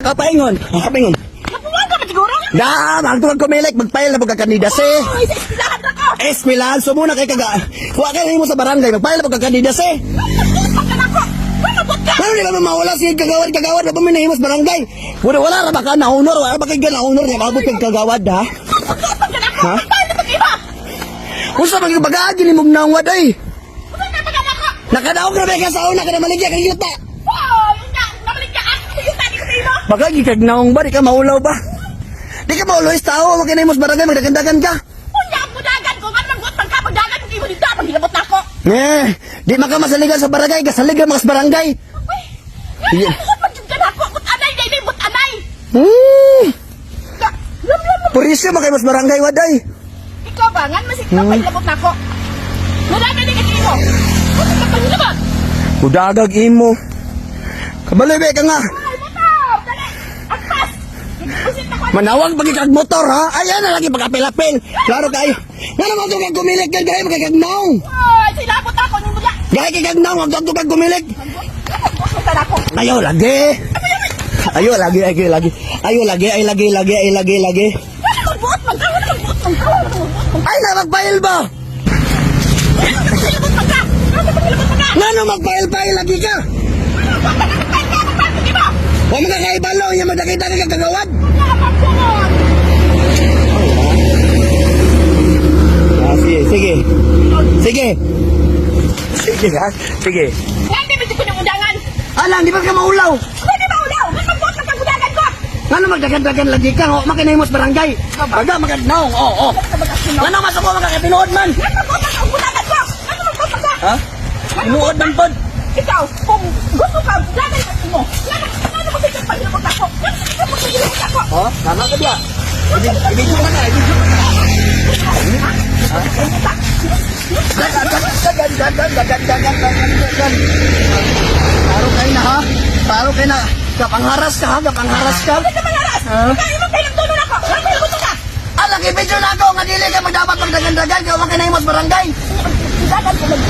Kapaingon, kapaingon. Napuwang ka ba siguro? Da, magtuwag kumilik, magpail na pagka kandidase. Ay, sa eskwelahan ra ko. Eskwelahan, so muna kay kaga. Wa kay mo sa barangay, magpail na pagka kandidase. Magbuot ka na ako. Magbuot ka. Pero di ba mawala sige kagawad kagawad ba man nahimos barangay? Wala wala ra ba ka na honor, wala ba kay na honor niya maabot kag kagawad ha? Magbuot ka na ako. Ha? Paano pag-iba? Unsa man gyud bagaan ni mong nangwad ay? Unsa ka pag ako? Nakadaog ra ba ka sa una kada maligya kag yuta. Oh, yun nga. Nabalik ka. Ako yung tani ko sa imo. Baga gikag naong ba di ka maulaw ba? Di ka mauloy sa tao, wa kay nahimos barangay magdagandagan ka. Unya ang budagan ko. Nga magbuot man ka. Pagdagan ko imo dito. Paghilabot na ako. Eh, di maka masaligan sa barangay, gasaligan mga sa barangay. Uy. Nga magbuot man jud ka na ako. But anay, day, but anay. Lam lam. Purisyo makay mas barangay waday. Ikaw ba? Nga masik ka paghilabot na ako. Nadagan din ka imo. Unsa ka paghilabot? Udagag imo. Kabalo be ka nga. Ay, motor! Dali! Agpas! Usit na ko. Manawag pagi kag motor ha. Ayan na lagi pagapil-apil. Klaro kayo. Nga naman to kag gumilik kag gahi kag naong. Ay, silabot ako ni mula. Gahi kay kag naong wag to kag gumilik. Magbuot ka na ako. Ayo lagi. Ayo lagi lagi lagi. Ayo lagi ay lagi lagi ay lagi lagi. Wala magbuot man ka! Wala magbuot man ka! Wala magbuot man ka! Ay na magpail ba? Paghilabot man ka! Wala paghilabot man ka! Ngano magpail-pail lagi ka? Wala magbuot man ka! Magpail ka! Magpail ka! Diba? Wa man ka kaibalo nya madakita ka kagawad. Wala magbuot! Ah, sige, sige. Sige. Sige ha. Sige. Nga hindi mo ko ng undangan! Alang, di ba ka maulaw? Pwede ba ulaw? Nga magbuot man kang undangan ko! Ngano magdagan-dagan lagi ka? Wa makinahimos barangay. Baga magadnaong. Oo, oo. Ngano masuko makakatinuod man? Nga magbuot man kang undangan ko! Nga magbuot man ka! Ha? Tinuod man pod. Ikaw, kung gusto ka, dagan ka mo! Nga nga magbuot paghilabot ako! Nga magpaghilabot ako! Oh, tama ka diya. Ibig na ka, ibig na. Dagan, dagan, dagan, dagan, dagan, dagan, dagan. Paro kayo na ha? Paro kayo na. Kapangharas ka ha? Kapangharas ka? Bakit naman haras? Ha? Ikaw, imong kailang tulong ako! Nga paghilabot ka! Alang, ibidyo na ako nga dili ka magdapat magdagan-dagan kaya wa kinahimos barangay. Dagan ko mag